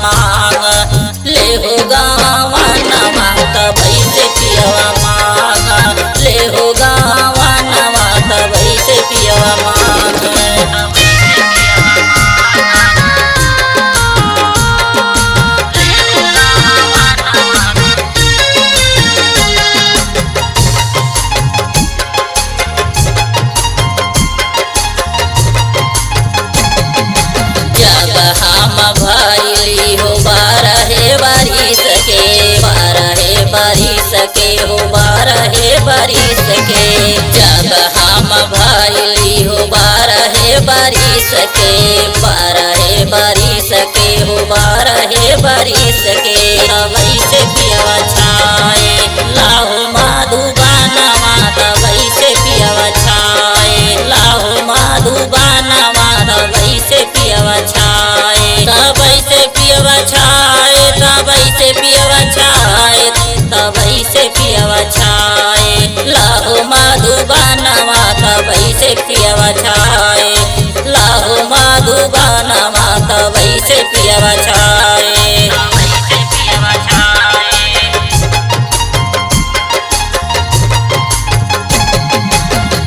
मांग ले हो गावा नवा तबई से पियवा मांग ले हो गावा नवा तबई से पियवा मांग। जब हम भैली हो 12 बारिश के 12 बारिश के हो 12 बारिश के। जब हम भैली हो 12 बारिश के 12 बारिश के हो 12 बारिश के तबई से पियवा छाए लाहो मधुबानवा तबई से पियवा छाए लाहो मधुबानवा तबई से पियवा छाए तबई से पियवा छाए तबई से पियवा छाए तबई से पियवा छाए लाहो मधुबानवा तबई से पियवा छाए लाहो मधुबानवा तबई से पियवा छाए।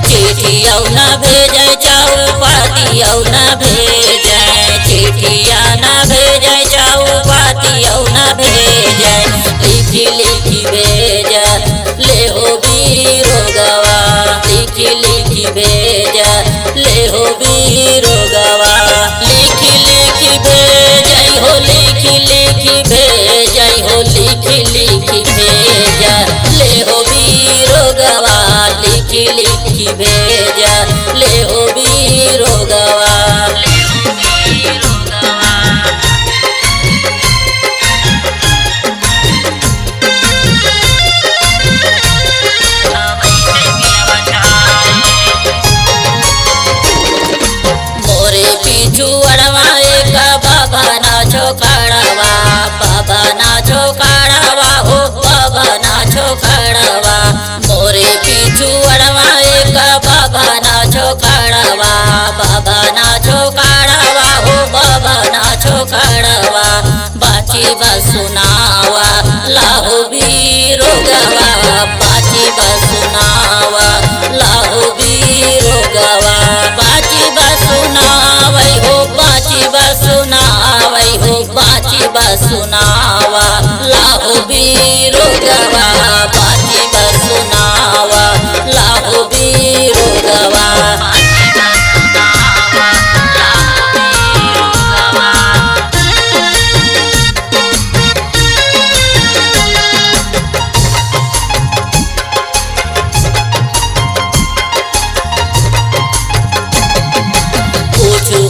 चिठिया न भेजै जाऊ पातियौ न भेजै चिठिया न भेजै जाऊ पातियौ न भेजै लिखी लिखी भेज ले हो बीरो गवा लिखी लिखी भेज ले हो बीरो गवा लिखी लिखी भेजै हो लिखी लिखी भेजै हो लिखी लिखी भेज ले हो बीरो गवा लिखी लिखी भेज ले हो बीरो गवा। मोरे पीछू अड़वा एक बाबा नाचो खड़वा बाबा नाचो खड़वा हो बाबा नाचो खड़वा। मोरे पीछू अड़वा एक बाबा नाचो खड़वा बाबा नाचो खड़वा हो बाबा नाचो खड़वा बाची बसुनावा लाहो बीरो गवा बाची बसुनावा लाहो बीरो गवा बाची बसुनावै हो बाची बसुनावै हो बाची बसुनावा लाहो बीरो गवा बाची बसुनावा लाहो बीरो गवा।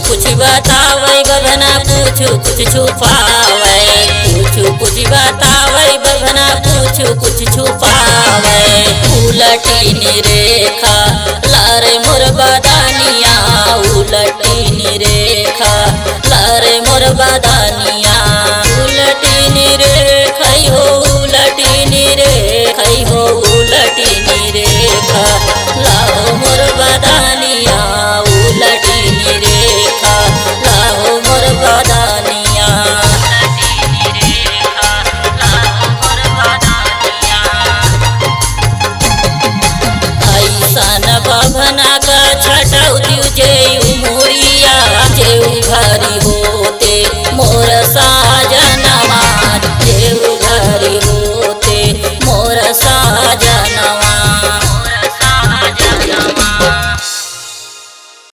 कुछ बतावै बभना कुछ कुछ छुपावै कुछ कुछ बतावै बभना कुछ कुछ छुपावै उलटी रेखा लारे मोर बदानिया उलटी रेखा लारे मोर बदानिया उलटी रेखा हो उलटी रेखा हो उलटी रेखा लाहो मोर बदानिया उलटी रेखा लाहो मोर बदानिया। ऐसन बभना का छटौती